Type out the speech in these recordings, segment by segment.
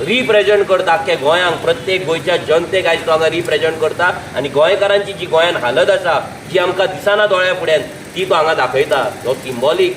Represent करता आख्ख्या गोंयांक, प्रत्येक गोंयच्या जनतेक आयज तो हांगा रिप्रेझेंट करता आनी गोंयकारांची जी गोंयान हालत आसा, जी आमकां दिसना दोळ्या फुड्यान, ती तो हांगा दाखयता. हो सिंबॉलीक,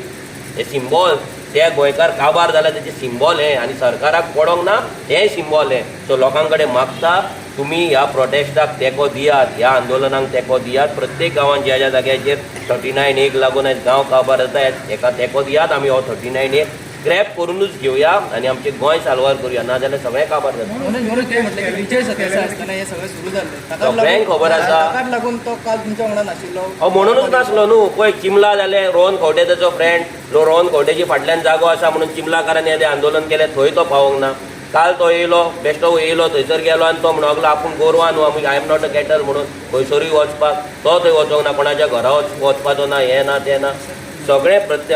हे सिंबॉल ते गोंयकार काबार जाल्यार तेजें सिंबॉल हें आनी सरकाराक पडोंक ना हें सिंबॉल हें. सो लोकां कडेन मागता, तुमी ह्या प्रोटेस्टाक तेंको दियात, ह्या आंदोलनाक तेंको दियात. प्रत्येक गांवांत ज्या ज्या जाग्याचेर 39 एक लागून आयज गांव काबार जाता, हेका तेंको दियात. आमी हो 39 ए स्क्रॅप करुनूच घेवया आनी आमचें गोंय साल्वार करुया, नाजाल्यार सगळें काबार जाता. म्हणून म्हणून ते म्हटलें की विजय सरदेसाय आसतना हें सगळें सुरू जाल्लें. ताकाच सगळ्यांक खबर आसा. ताकाच लागून तो काल तुमच्या वांगडा नाशिल्लो. हो, म्हणूनच नासलो न्हू. पळय, चिमला जालें, रोहन खंवटे तेचो फ्रेंड, रोहन खंवटेची फाटल्यान जागो आसा म्हणून चिमलाकारांनी येदें आंदोलन केलें, थंय तो पावोंक ना. काल तो येयलो, बेश्टो येयलो, थंयसर गेलो आनी तो म्हणूंक लागलो आपूण गोरवां न्हू आमी, I am not a cattle म्हणून खंयसरूय वचपाक. तो थंय वचोंक ना, कोणाच्या घरा वचपाचो ना, हें ना, तें ना, सगळें प्रत्य.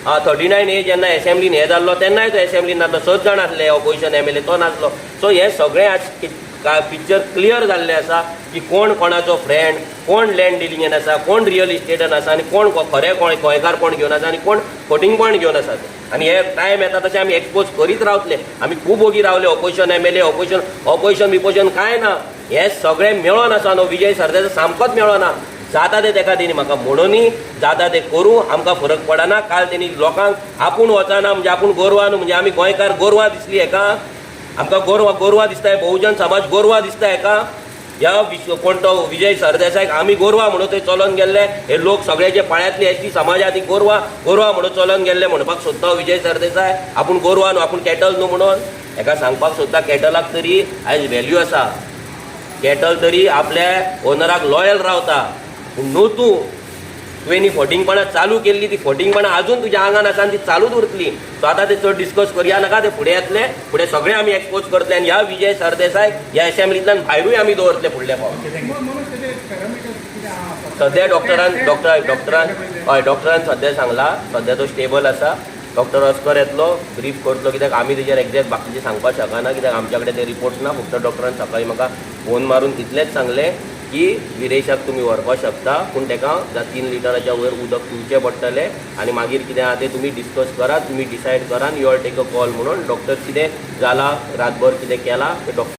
आं, 39 ए जेन्ना एसेंब्लीन हें जाल्लो तेन्नाय तो एसेंब्लीन नासलो. सत जाण आसले ऑपोजिशन एमएलए, तो नासलो. सो हें सगळें आज पिक्चर क्लियर जाल्लें आसा की कोण कोणाचो फ्रेंड, कोण लँड डिलिंगेन आसा, कोण रियल इस्टेटान आसा आनी कोण खरें कोण गोंयकारपण घेवन आसा आनी कोण फटींगपण घेवन आसा तें. आनी हे टायम येता तशें आमी एक्सपोज करीत रावतले. आमी खूब ओगी रावले. ऑपोजिशन एमएलए, ऑपोजिशन ऑपोजिशन बिपोजिशन कांय ना. हें सगळें मेळोन आसा न्हू. विजय सरदेसाय सामकोच मेळोना. जाता तें तेका तेणी म्हाका म्हणूनय जाता तें करूं, आमकां फरक पडना. काल तेणी लोकांक आपूण वचना म्हणजे आपूण गोरवां न्हू, म्हणजे आमी गोंयकार गोरवां दिसली हेका. आमकां गोरवां गोरवां दिसता, बहुजन समाज गोरवां दिसता हेका. ह्या विश्व कोण तो विजय सरदेसायक आमी गोरवां म्हणून थंय चलोन गेल्ले. हे लोक सगळे जे पाळ्यांतली एसटी समाज आहा ती गोरवां गोरवां म्हणून चलोन गेल्ले म्हणपाक सोदता हो विजय सरदेसाय. आपूण गोरवां न्हू, आपूण कॅटल न्हू म्हणून हेका सांगपाक सोदता, कॅटलाक तरी आयज व्हॅल्यू आसा, कॅटल तरी आपल्या ओनराक लॉयल रावता, पूण न्हू तूं. तुवें ही फटींगपणां चालू केल्ली, ती फटींगपणां अजून तुज्या आंगान आसा आनी ती चालूच उरतली. सो आतां ते चड डिस्कस करया नाका. ते फुडें येतले, फुडें सगळे आमी एक्सपोज करतले आनी ह्या विजय सरदेसाय ह्या एसेंब्लींतल्यान भायरूय आमी दवरतले फुडल्या फावट. सध्या डॉक्टरान डॉक्टर डॉक्टरान हय, डॉक्टरान सध्या सांगला, सध्या तो स्टेबल आसा. डॉक्टर ऑस्कर येतलो, ब्रीफ करतलो, कित्याक आमी तेजेर एक्झॅक्ट बाकीचें सांगपाक शकना, कित्याक आमच्या कडेन ते रिपोर्ट्स ना. फक्त डॉक्टरान सकाळी म्हाका फोन मारून इतलेंच सांगलें की विरेशाक तुमी व्हरपाक शकता, पूण तेका 3 लिटराच्या वयर उदक पिवचें पडटलें आनी मागीर कितें आहा तें तुमी डिस्कस करात, तुमी डिसायड करा, you all take a call म्हणून. डॉक्टर कितें जाला, रातभर कितें केलां तें डॉक्टर